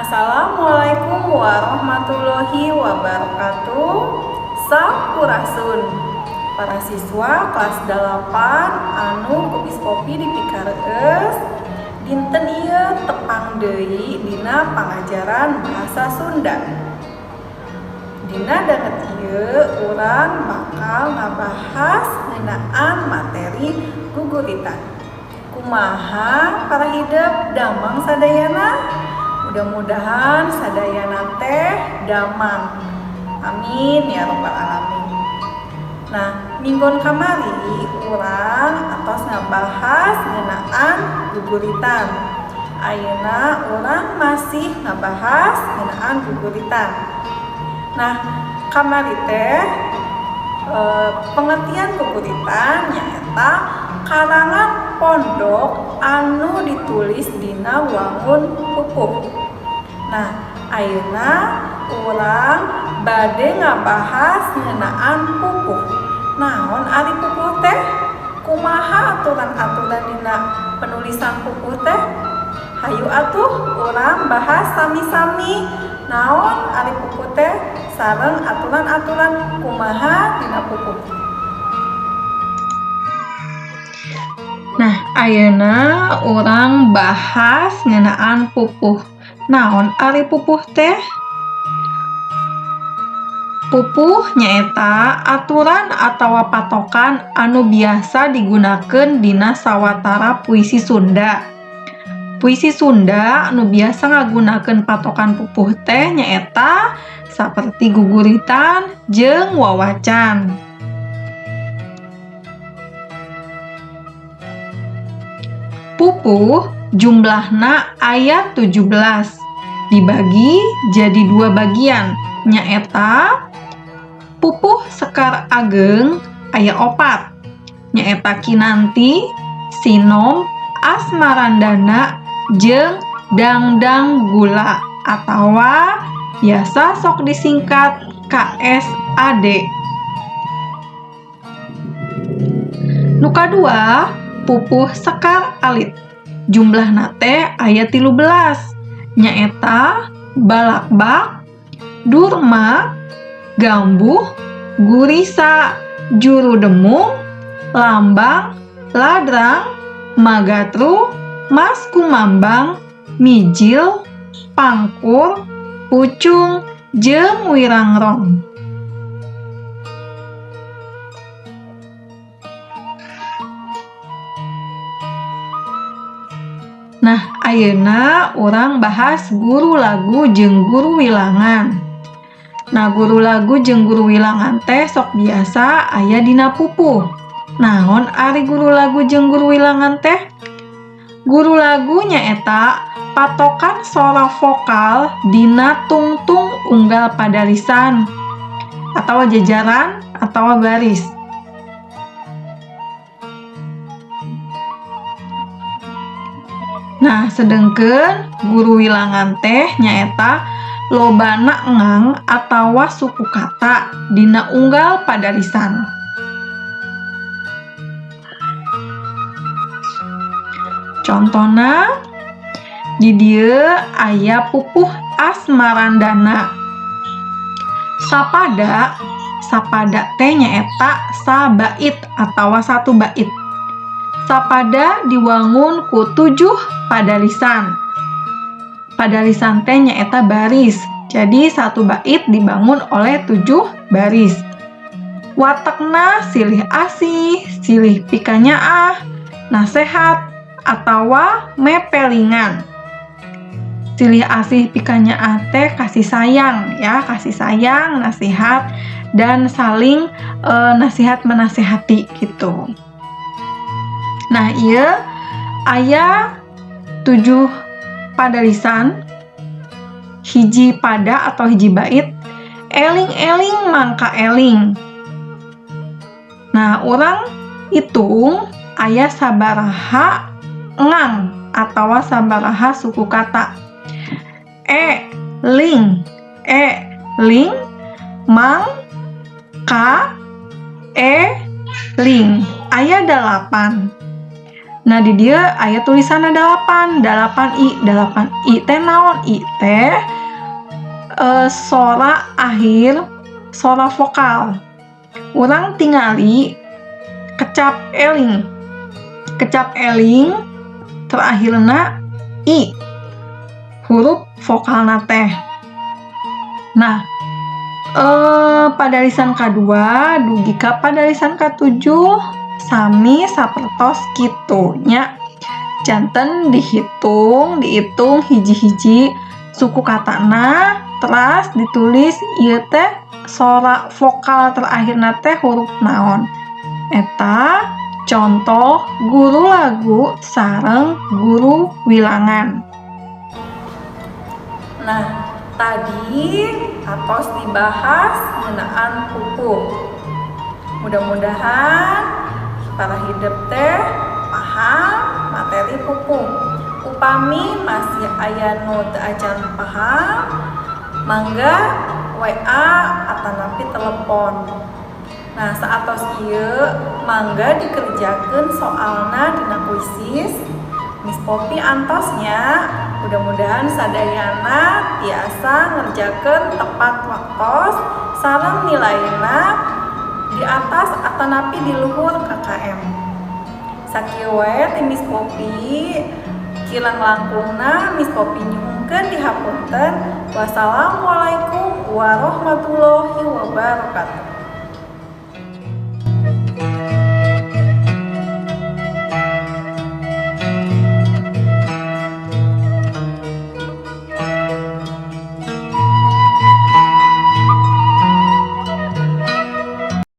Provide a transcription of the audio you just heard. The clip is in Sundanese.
Assalamualaikum warahmatullahi wabarakatuh. Sampurasun para siswa kelas 8 anu ku Miss Popi dipikareus. Dinten ieu tepang deui dina pangajaran bahasa Sunda. Dina danget ieu urang bakal ngabahas ngeunaan materi guguritan. Kumaha para hidep, damang sadayana? Mudah-mudahan sadayana teh damang. Amin ya robbal alamin. Nah, minggon kamari urang atos ngabahas ngeunaan guguritan. Ayeuna urang masih ngabahas ngeunaan guguritan. Nah, kamari teh pengertian guguritan nyaeta karangan pondok anu ditulis dina wangun pupuh. Nah, ayeuna urang bade ngabahas ngeunaan pupuh. Naon ari pupuh teh? Kumaha aturan-aturan dina penulisan pupuh teh? Hayu atuh urang bahas sami-sami naon ari pupuh teh sareng aturan-aturan kumaha dina pupuh. Nah, ayeuna urang bahas ngeunaan pupuh. Naon ari pupuh teh? Pupuh nyaeta aturan atawa patokan anu biasa digunakeun dina sawatara puisi Sunda. Puisi Sunda anu biasa ngagunakeun patokan pupuh teh nyaeta saperti guguritan jeung wawacan. Pupuh jumlahna aya 17, dibagi jadi dua bagian, nyaeta pupuh Sekar Ageng aya 4, nyaeta Kinanti, Sinom, Asmarandana, jeung Dangdang Gula atawa biasa sok disingkat KSAD. Nu kadua, pupuh Sekar Alit jumlahna teh aya 13, nyaeta Balakbak, Durma, Gambuh, Gurisa, Juru Demung, Lambang, Ladrang, Magatru, Mas Kumambang, Mijil, Pangkur, Pucung, jeung Wirangrong. Nah, ayeuna urang bahas guru lagu jeung guru wilangan. Nah, guru lagu jeung guru wilangan teh sok biasa aya dina pupuh. Naon ari guru lagu jeung guru wilangan teh? Guru lagu nyaeta patokan sora vokal dina tungtung unggal padalisan atau jajaran atau baris. Nah, sedengkeun guru wilangan teh nyaeta lobana ngang atawa suku kata dina unggal padalisan. Contona di dieu aya pupuh Asmarandana. Sapada, sapada teh nyaeta sabait atawa satu bait. Sapada diwangun ku 7 padalisan. Padalisan teh nyaeta baris. Jadi satu bait dibangun oleh 7 baris. Watekna silih asih, silih pikanyaah, nasehat, atawa mepelingan. Silih asih pikanyaah teh kasih sayang ya, kasih sayang, nasihat, dan saling nasihat menasehati gitu. Nah, ieu aya 7 padalisan, hiji pada atau hiji bait, eling-eling mangka eling. Nah, urang hitung aya sabaraha ngang atau sabaraha suku kata. E, ling, e, ling, mang, ka, e, ling. Aya 8. Nah, di dieu aya tulisanna 8, 8 i, 8 i teh naon? I teh sora akhir, sora vokal. Urang tingali kecap eling. Kecap eling terakhirna i, huruf vokalna teh. Nah, padalisan kadua dugi ka padalisan katujuh sami sapertos kitu nya. Janten dihitung, dihitung hiji-hiji suku katana, teras ditulis ieu teh sora vokal terakhirna teh huruf naon. Eta contoh guru lagu sareng guru wilangan. Nah, tadi atos dibahas ngeunaan pupuh. Mudah-mudahan para hidep teh paham materi pupuh. Upami masih aya nu teu acan paham, mangga WA atanapi telepon. Nah, saatos ieu mangga dikerjakeun soalna dina kuisis. Miss Poppy antos nya. Mudah-mudahan sadayana tiasa ngerjakeun tepat waktos sareng nilaina di atas atanapi di luhur KKM. Sakieu wae ti Miss Poppy, kirang langkungna Miss Poppy nyuhunkeun dihapunten. Wassalamualaikum warahmatullahi wabarakatuh.